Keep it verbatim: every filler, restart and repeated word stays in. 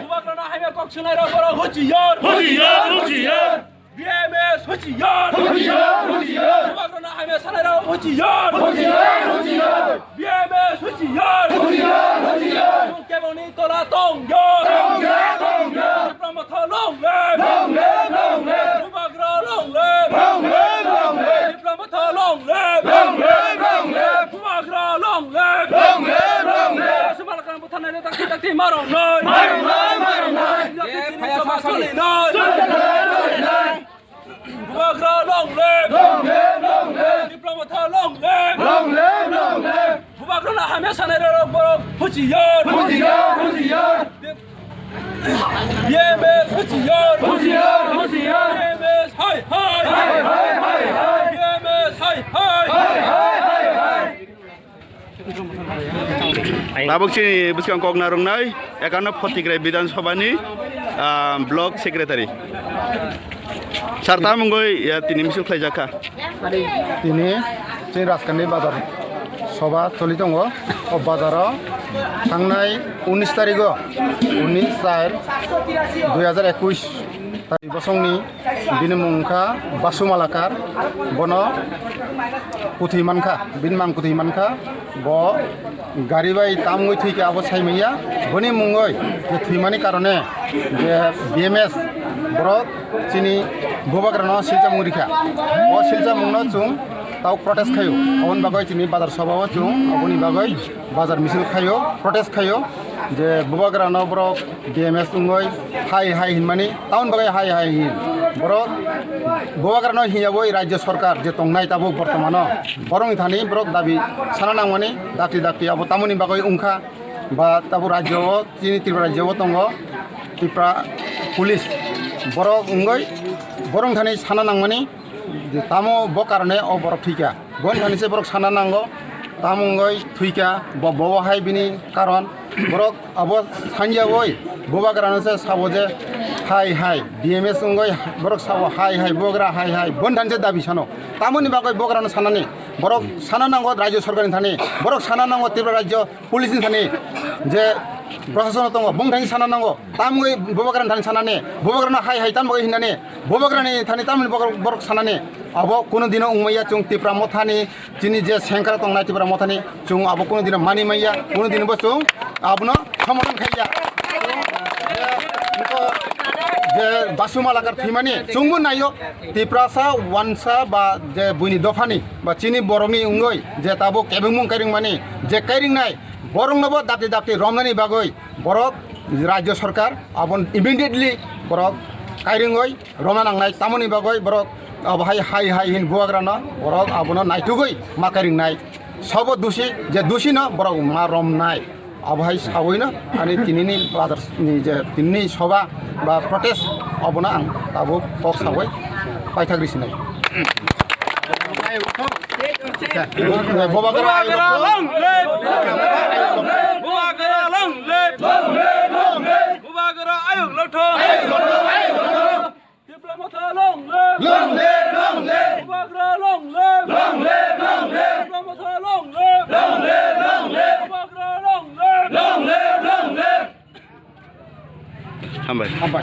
Bubagrano hamya kok swnairok borok huchiyar. Huchiyar, huchiyar. B M S huchiyar. Huchiyar, huchiyar. Bubagrano hamya swnairok huchiyar. Huchiyar, huchiyar. B M S huchiyar. Huchiyar, huchiyar. Chwng keboni tola tongya. Tongya, tongya. Tipra Motha long live. Long live, long live. Bubagra long live. Long live, long live. Tipra Motha long live. Long live, long live. Bubagra long live. Long live, long live. Basumala kang butharnai dakti dakti marong noi. Marong noi, marong noi. Bubagra long live! Long live, long live! Tipra Motha long live! Long live, long live! Bubagrano hamya swnairok borok huchiyar! Huchiyar, huchiyar! B M S huchiyar! Huchiyar, huchiyar! B M S hai hai! Hai hai, hai hai! B M S hai hai! Hai hai, hai hai! Tabuk chini bwskang kok narwknai ekanno Photigrai Bidhan Sabhani, ah, Block Secretary. Sir, tamo wngwi, ya, tini misil khlaijak kha. Tini chini Rajkandi bazar soba choli tongo. O bazaro thangnai unis tarigo, unis char dui hazar ekush tari bosongni bini mung wngkha Basu Malakar, bono kwthwi mankha, bini mang kwthwi mankha, bo gari bai tamwi thwikha abo saimanya, boni mungwi je thwimani karone je B M S borok chini bubagrano silchamung rikha, o silchamungno chwng tau protest khaio, aboni bagwi chini bazar soba o chwng aboni bagwi bazar misil khaio, protest khaio, je bubagrano borok B M S wngwi hai hai hinmani, tamoni bagwi hai hai hin. Borok bubagrano hinyabwi rajya sarkar je tongnai tabuk bortomano, borokni thani borok dabi sana nangmani, dakti dakti abo tamoni bagwi wngkha, ba tabuk rajya o, chini Tripura rajya o tongo Tripura police, borok wngwi borokni thani sana nangmani, tamo bo karone o borok thwikha. Boni thani se borok sana nango, tamo wngwi thwikha, bo, bo hai bini karon. Borok abo sanya oi, bubagrano se sabo je hai hai, B M S wngwi borok sabo hai hai, bubagra hai hai, boni thani se dabi sano. Tamoni bagwi bubagrano sanani, borok sana nango rajya sarkarni thani, borok sana nango Tripura rajya police ni thani, je prashason tongo, bong thani sana nango, tamwi bubagrani thani sanani, bubagrano hai hai tamwi hinani, bubagrani thani tamwi borok, borok sanani, abo kuno dino wngmaya chwng Tipra Mothani, chini je sengkrak tongnai Tipra Mothani, chwng abo kuno dino mani maya, kuno dino bo chwng abono somorthon khaiya. Je, je Basu Malakar thwimani, chwngbo naio, Tiprasa wansa ba je buini dophani, ba chini borokni wngwi je tabuk kebengmung kairingmani je kairingnai, boroknobo dakti dakti romnani bagwi borok rajya sarkar aboni immediately borok kairingwi romna nangnai, tamoni bagwi borok abo hai hai hai hin bubagrano borok abono naitugwi ma kairingnai, sabo dusi je dusino borok ma romnai. Abo hai saboino ani tinini bazar ni je tinini soba ba protest abono ang tabuk kok sawi paithak risinai. Bubagra long live! Bubagra long live! Bubagra ayuk lothong! Tipra Motha long live! Long live, long live! Bubagra long live! Long live, long live! Tipra Motha long live! Long live, long live! Bubagra long live! Long live, long live! Hambai.